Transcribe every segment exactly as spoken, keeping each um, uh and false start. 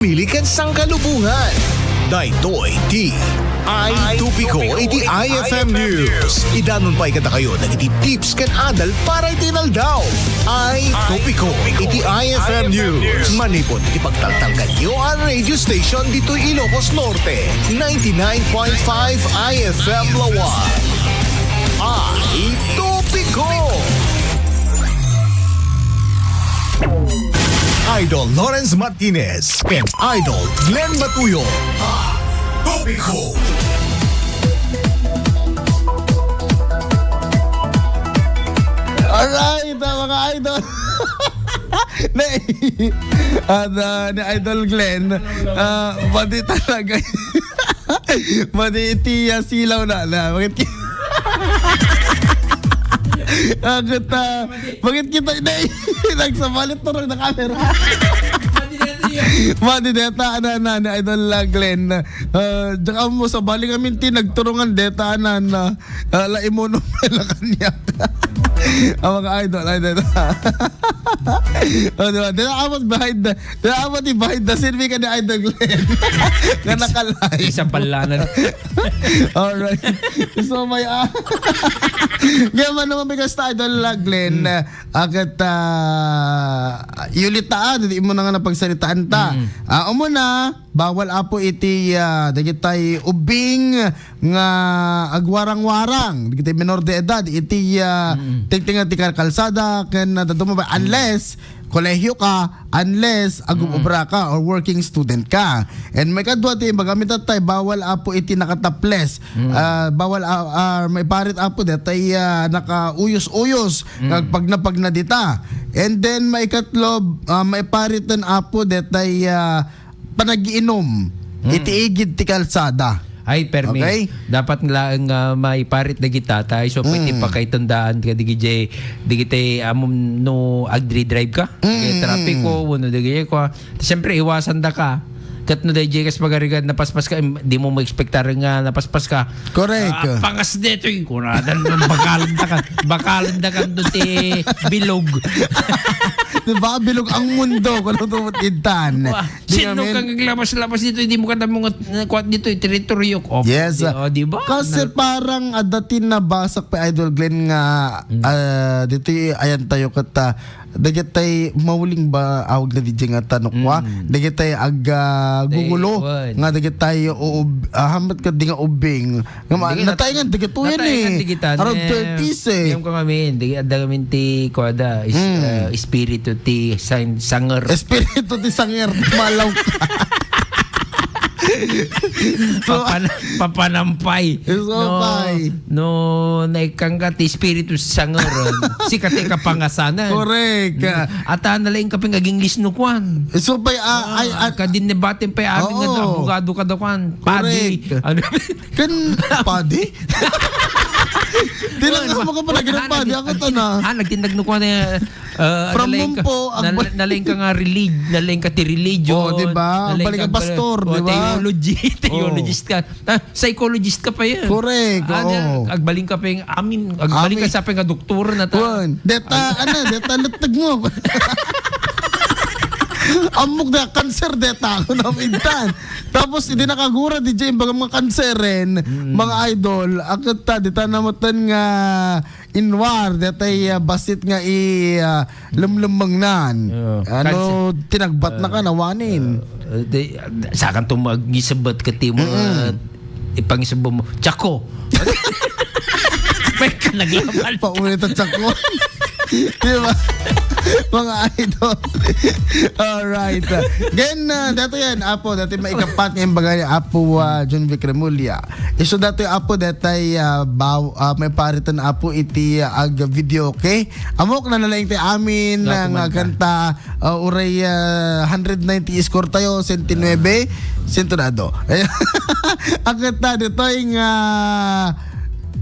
Pili ken sangkalubongan. Daytoy ti Ay Topiko iti I F M News. Idanon pay kadakayo dagiti tips ken adal para iti inaldaw. Ay Topiko iti I F M News. Manipud iti pagtaltalkanyo a radio station ditoy Ilocos Norte, ninety-nine point five I F M Laoag. Ay Topiko! Idol Lawrence Martinez and Idol Glenn Batuyo. Topiko. Alright, ah, mga idol. Nay, at, ah, ni Idol Glenn, ah, pati talaga. Pati iti, ah, silaw na, na, bakit ki-, Agad, ah, bakit kita, nay, nagsabalit na rin na camera. Madi deta, ana, ana, ni Idol, ah, Glenn. Ah, diak ammo sabali kami ti nagturungan deta, ana, ana. Ah, la imo no, la kanya. Ang mga idol, ay, deta. Oh, di ba? Deta, amot behind the, deta, amot di behind the scene, may ka ni Idol Glenn. Nga nakalive. Isang palanan. Alright. So, may, ah, ngayon man naman, because ta, Idol, ah, Glenn, ah, Agad, ah, yulit ta, ah, di mo na nga napagsaritaan ta. Mm. Ah, umuna, bawal apo iti, ah, dagitay ubbing nga agwarang-warang, dagitay menor de edad, iti, ah, Mm. tingtingan ti kalkalsada, ken, ah, daduma ba, Mm. unless, kolehiyo ka, unless, agum-obra Mm. ka, or working student ka. And may kadua ti, imbag amin tatay, bawal apo iti nakataples. Mm. Ah, bawal, ah, ah, maiparit apo, detay, ah, nakauyos-uyos. Mm. Agpagnapagna dita. And then, maikatlo, ah, maipariten apo detay, ah, panagiinom Mm. iti igid ti kalsada. Ay, permi. Okay? Dapat nga laeng nga maiparit dagiti tatay. So, pwede Mm. pakaiton daan ka digiti, digiti amom no agdri-drive ka. Mm, Kaya trapiko, mm. Wano digiti kwa. Siyempre, iwasan da ka. Ket no daydiay kas pagarigan, napaspas ka, im-, di mo maekspektar nga napaspas ka. Correct. Ah, pangas detoy, kuradan, bakalen da ka, bakalen da ka do ti bilog. Di ba? Bilog ang mundo, kung ano to, tintan. Wa, Di sino namin? Kang aglamas-lamas dito, hindi mo kada mga, kuwan dito, teritoryo ko. Yes. Di, oh, di ba? Kasi Na- parang, ah, dati nabasa pa, Idol Glenn, nga, Mm. ah, dito, ayan tayo, kat, ah, dagitay mauling ba awag na di nga tanukwa? Mm. Dagitay ag, ah, Tay, gugulo wan. Nga dagitay uub-, ah, hamat ka di nga ubing. Nga ma-, Dagita-, natay nga dagito yan nataengan eh. Digitan, Around eh, thirties eh. Yung kami, di, adda kami ti, kuwada, is, Mm. ah, espiritu ti sang-, sanger. Espiritu ti sanger, malaw ka. So, Papan-, papanampay. Yes, No, papay. no, naikkan ka ti espiritu ti sangeron. Sika ti kapangasanan. Correct. Ata nalaing ka pin aging lisno kwan. So, pay, ah, Ah, ay, ah, kadin ni batin pay amin nga Oo. abogado kada kwan. Padi. Correct. Ano? Ken padi? Di lang Ano nga ba? mo ka pala ginang Ah, padi. nagtin-, Ako to na. ah, nagtindag no kwan eh. Ah, From nalaing ka, Mumpo, ang nal-, ba- nalaing ka nga relig-, nalaing ka ti religion, Oh, di ba? nalaing Balik ka ang pastor, oh, di ba? theology, Oh. theologist ka. Ah, psychologist ka pa yan. Correct, Ah, oo. niya, agbaling ka pa yung amin, agbaling Amin. ka sa pa yung doktor na ta. Kuwan. Deta, ano, deta, lutag mo. Amok na, cancer, deta, ako na mintan. Tapos, hindi nakagura, D J, baga mga kanseren, Mm. mga idol, akit ta, deta namutan nga, Inwar, detay, ah, bassit nga i, ah, lumlumengnan. Oo. Ano, Kansi-, tinagbat na ka, ah, nawanin. Ah, di, sakan to magisabet ka ti mo, Mm-mm. ah, ipangisabet mo, "Tsako!" May ka naglaban. Paulit ang tsako. Di ba? Mga idol. Alright. Then, ah, dato yan, Apo, dato yung maikapat nga yung bagay, Apo, ah, John Vic Remulla. Isu datoy, Apo, detay, ah, baw-, ah, maiparitan, Apo, iti, ah, ag videoke. Amok na nalaing ti amin Nga nga kumanta. kanta, ah, uray, ah, hundred ninety score tayo, senti nuebe, sento dado. Ang kanta ditoy nga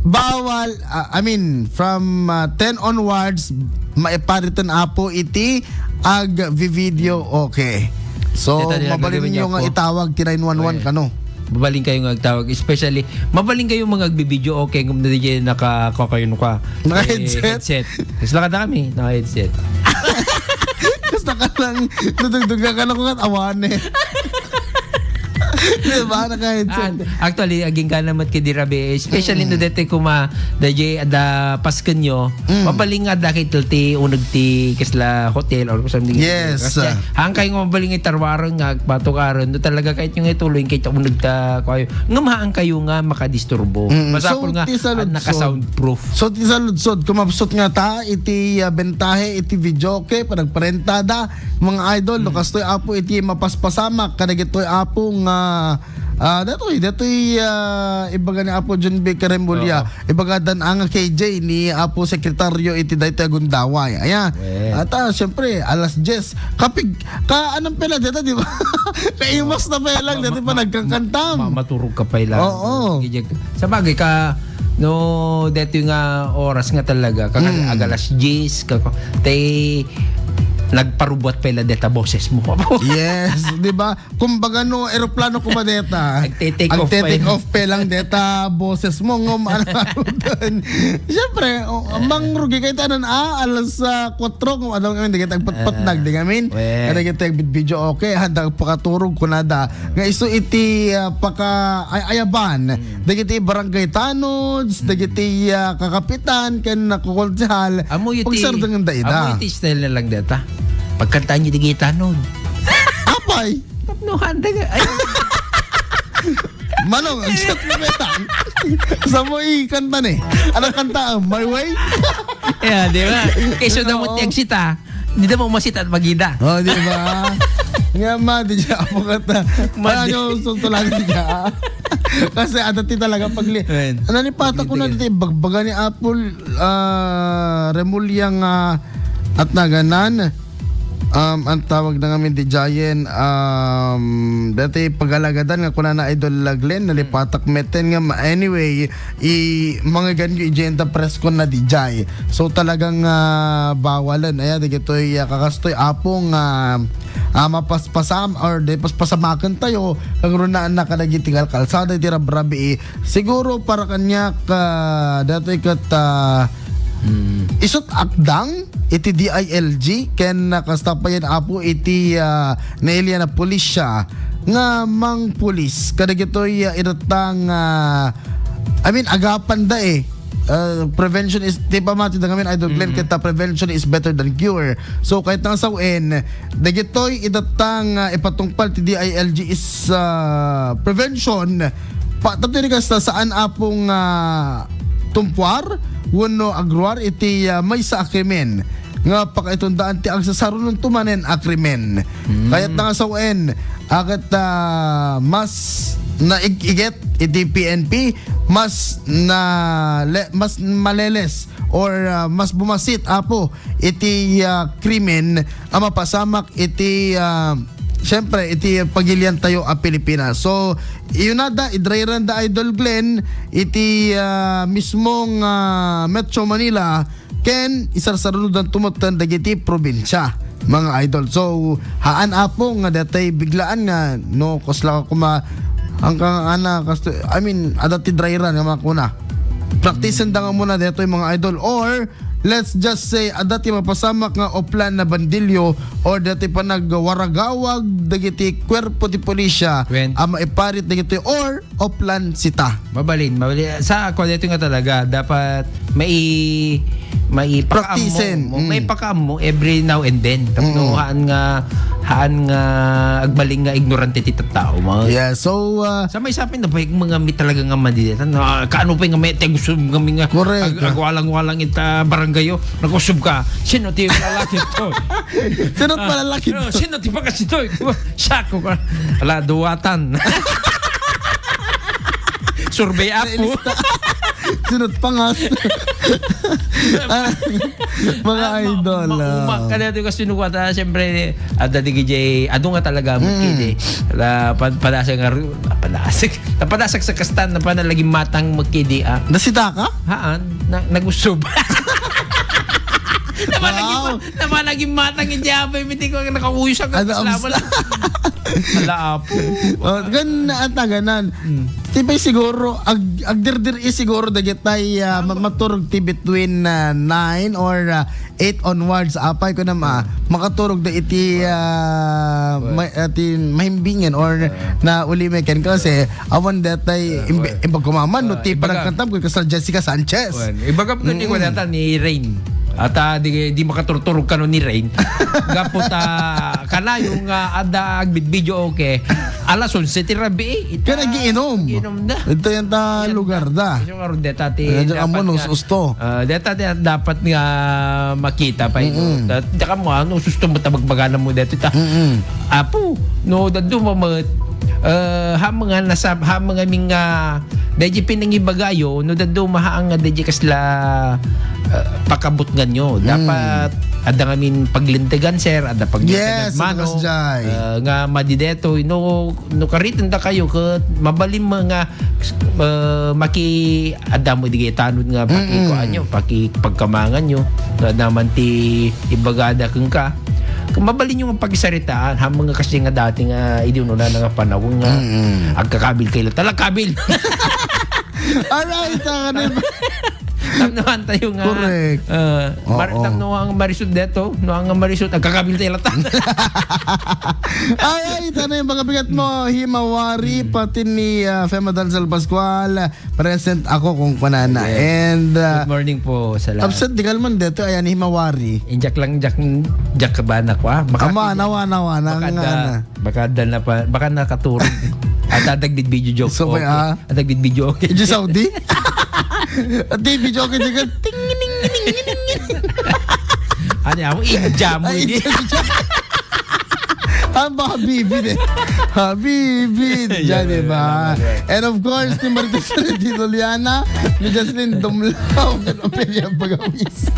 bawal, ah, I mean, from, ah, ten onwards, maiparitan, Apo, iti ag video, okay. So, Ito, di mabalin nagagawin nyo niya nga po. itawag ti nine one one Okay. kano. Mabalin kayo nga agtawag, especially, mabalin kayo mga agbi-video, okay, kung na di kayo naka-, kakayon ka. Naka Eh, headset? headset. Mas lakad na kami, naka headset. Basta ka lang, nadugdug ka, kala ko nga, awane. Di ba? Naka-headset. Ah, actually, agingga naman kay di rabii, especially no dete kuma, da jay, da Paskenyo, mabaling nga da kay ti uneg ti kasla hotel or something. Yes. Kasi, hangkay nga mabaling itarwaren nga agpatukaran, no talaga kahit yung ituloy, kahit yung uneg ta, kayo, nga maang kayo nga makadisturbo. Mm. Masapul So, nga, ti saludsod. Naka-soundproof. So, ti saludsod, kumapsot nga ta, iti, ah, bentahe, iti videoke, panagparentada, mga idol, no, kastoy, Apo, iti mapaspasamak, kadagitoy, Apo, nga, ah, datoy, datoy, ah, ibaga ni Apo John B. Karemulla, Oo. ibaga dan ang K J ni Apo Sekretaryo iti daytoy a gundaway. Aya. Well. At, ah, siyempre, alas diyes, kapig, ka, anong pela dito, di ba? Kaimas na pela, Ma-, dito ma-, pa nagkakanta. ma-, maturog ka pa ila. Oo. Gijek. Sa bagay ka, no, dito nga oras nga talaga, kaka-, Mm. agalas diyes, ka, te, nagparubuat pa ila deta boses mo. Yes, di ba? Kumbaga, no, eroplano ko ba deta? Nagte-take off pa Nagte-take yun. off pa lang deta boses mo, ngum, ano, arudan. Siyempre, o, mangrugi kayo tanan, ah, alas, ah, kwatro, ngum, ano, kami, di kita agpatpatnag, Ah, di kami. well. Kada kita video, okay, handa pakaturog ko nada. Nga isu iti, ah, paka-, ay-, ayaban. Hmm. Dagiti barangay tanods, Hmm. dagiti, ah, kakapitan, ken nakukonsehal, Amo iti, pagsardangan da ida. amo iti style na lang deta. Pagkantaan niyo dagiti tanod. Apay! Tapno handa nga. Ay. Manong, ang shot mo, Betang. Sa mo ikanta ni. Anong kanta? My Way? Yeah, di ba? Kaysa daw mo Oo. tiyagsita, di daw mo masita at magida. Oh, di ba? Nga, ma, di siya, apo ka ta. Ma, Ay, di. ano, susulan di siya. Kasi, ada ti talaga pagli-, Ayan. Nalipatan ko na Hindi. dito, bagbaga ni Apple, ah, Remulyang, ah, at naganan. Um, ang tawag na ngamin di Giant, um, dati pagalagadan nga kuna na Idol Glenn, nalipatak meten nga ma-, anyway, i-, mga ganyo i-Giant press ko na di Jai. So, talagang, ah, bawalan. Ayan, dagitoy, ah, kakastoy apong, ah, ah, mapaspasam or di paspasamakan tayo, kang runaan na kadagiti kalkalsada, iti rabrabii. Siguro para kaniak, ah, datoy ket, ah, Mm. isut akdang iti D I L G ken, ah, kasta pa yan, Apo, iti, ah, nailian a pulisya nga mangpulis kadagitoy, ah, idatang, ah, I mean, agapan da eh. Ah, prevention is, ti pamati da ngamin, Idol Glenn, Mm. kita prevention is better than cure. So, kahit nang sawen, dagitoy idatang, ah, ipatungpal ti D I L G is, ah, prevention. Pa, tapno di kasta saan apong, ah, tumpuar wenno agruar iti, ah, maysa a krimen nga pakaitundaan ti agsasarunonto manen a krimen. Mm. Kayat na nga sawen, agat, ah, mas naig-iget iti P N P, mas na le-, mas maleles or, ah, mas bumasit, Apo, iti, ah, krimen a mapasamak iti, ah, siyempre, iti pagilian tayo a Pilipinas. So, iyunada, idrayran da Idol Glenn, iti, ah, mismong, ah, Metro Manila, ken isarsarunodan tumuttan dagiti probinsya, mga idol. So, haan, Apo, nga datay biglaan nga, no, kusla ka kuma, ang kang ana, kasto, I mean, adda ti dry run nga makuna. Practice da nga muna detoy, mga idol. Or, let's just say, adda ti mapasamak nga oplan na bandilyo or dati panagwaragawag dagiti kuerpo ti pulisya Wen. a maiparit dagiti or oplan sita. Mabalin, mabalin. Sa ako, dito nga talaga, dapat mai-, maipakaammo Practicein. mo, Mm. maipakaammo every now and then. Tapno Mm. haan nga, haan nga agbalin nga ignorante ti tattao, mga Yeah, so, uh, Sa may sapin na ba yung mga may talaga nga madideta? Na, kaano pa yung may, te gusto mo kami nga Correct. ag-, agwalang-walang ita barangay, oh? Nagusog ka. Sino ti lalaki to? Sino ti Ah, malalaki to? Sino ti pagkasitoy? Sako ka. Ala, duwatan. Survey ako. Nailista. Sunod pangas. Ah, mga Ah, ma-, idol, ma-, ah. ma-, kada ito kasi nung wata, siyempre, ada di K J, ado nga talaga, Mm. kini. Ala, pa-, padasag nga ru-, padasag. Napadasag sa kastan, na pa nalaging matang magkidi, ah. Nasita ka? Haan, na, nagusob. Naman lagi Wow. ma-, naman laging matang, hindi, abay, hindi ko nakauwi sa Ano, kapas abs- laban. Ala, apo. Oh, gan-, ata ganan. Mm. Ti pay siguro, ag-, agdirdir-i siguro dagitay, ah, ma-, maturog ti between, ah, nine or, ah, eight onwards, apay ko na ma-, makaturog da iti, ah, Wen. ma-, ah, ti mahimbingen or na uli may ken kasi awan detay Ah, imbe-, wen. imbag kumaman, no, Ah, ti ibaga- panagkantam ko kasla Jessica Sanchez. Wen, ibagam ko ni Mm. wala ta ni Rain. Ata di, di makaturturog kano ni Rain. Gapu ta kanayo nga adda agbidbideo, okay. Alas onse ti rabii, ita Kaya nagiinom. Inom da. Ito yan ta Yan lugar da. Yung aron deta ti Ayan, dapat amo, nga, us-usto. ah, deta ti dapat nga makita pa ino. Mm-mm. Da-, daka mo, ano, susto mo, tabagbagan mo deta ta. Mm-mm. Apo, no, daduma met, eh, ha mga nasab-, ha mga ming, ah, daydi pinangibagayo, no, daduma ha nga daydi kasla, eh, pakabutngan nyo. Mm. Dapat, adda ngamin paglintegan, sir, adda paglintegan Yes, mano, Boss Jai. eh, nga madi detoy, no, no, kariten da kayo, ket mabalin mo nga, eh, maki-, adda mo di tanod nga paki-, Mm-mm. kuan nyo, paki-, pagkamangan nyo, nga naman ti ibagada kenka. Kung mabalin nyo nga pagsaritaan, ha mga kasi nga dati nga, idi ununa na nga panahon nga, Mm-mm. agkakabil kayo, talakabil! Alright, ah, ano yung Tamnawan tayo nga. Correct. Ah, mar-, Oo. tam-, no, ang marisod deto, no, ang marisod, agkakabil tayo lata. Alright, ano yung mga bigat mo? Himawari, Hmm. pati ni, ah, Fema Dalsal Pascual, present ako kung panana. Yes. And, ah, Good morning po sa lahat. Absent, di ka naman deto, ayan, Himawari. Injak lang, jak, jak ka ba, anak ko, ah? Makati- Ama, nawa, nawa, nang, Makada. ano. Baka dal na pa, baka nakaturog. At adag video joke. So, okay. Ah. Adag video okay. Di Saudi? At di video okay, di ka, ting, ning, ning, ning, ning, ning. Ano yan? India mo, Ay, hindi. India, India. Ang mga habibi din. Habibi. Diyan, Yeah, di ba? Yeah, yeah. And of course, ni Marites Florentino Liana, ni Jocelyn Dumlao, kan Ophelia Pagawis.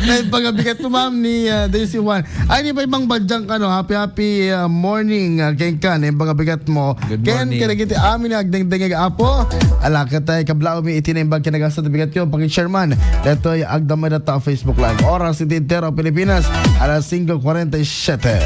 Na yung pagabigat mo, ma'am, ni, uh, Daisy Juan. Ay, ni ba ibang badyang kano, happy, happy, uh, morning, uh, ken ka, naimbag a bigat mo. Good Ken, morning. Kadagiti amin nga agdengdengeg, Apo. Ala, katay, kablaw mi iti naimbag kinagasat a bigat yo, paki-share man. Datoy, agdamay data Facebook Live. Oras iti entero Pilipinas, alas singko kuarenta y siyete.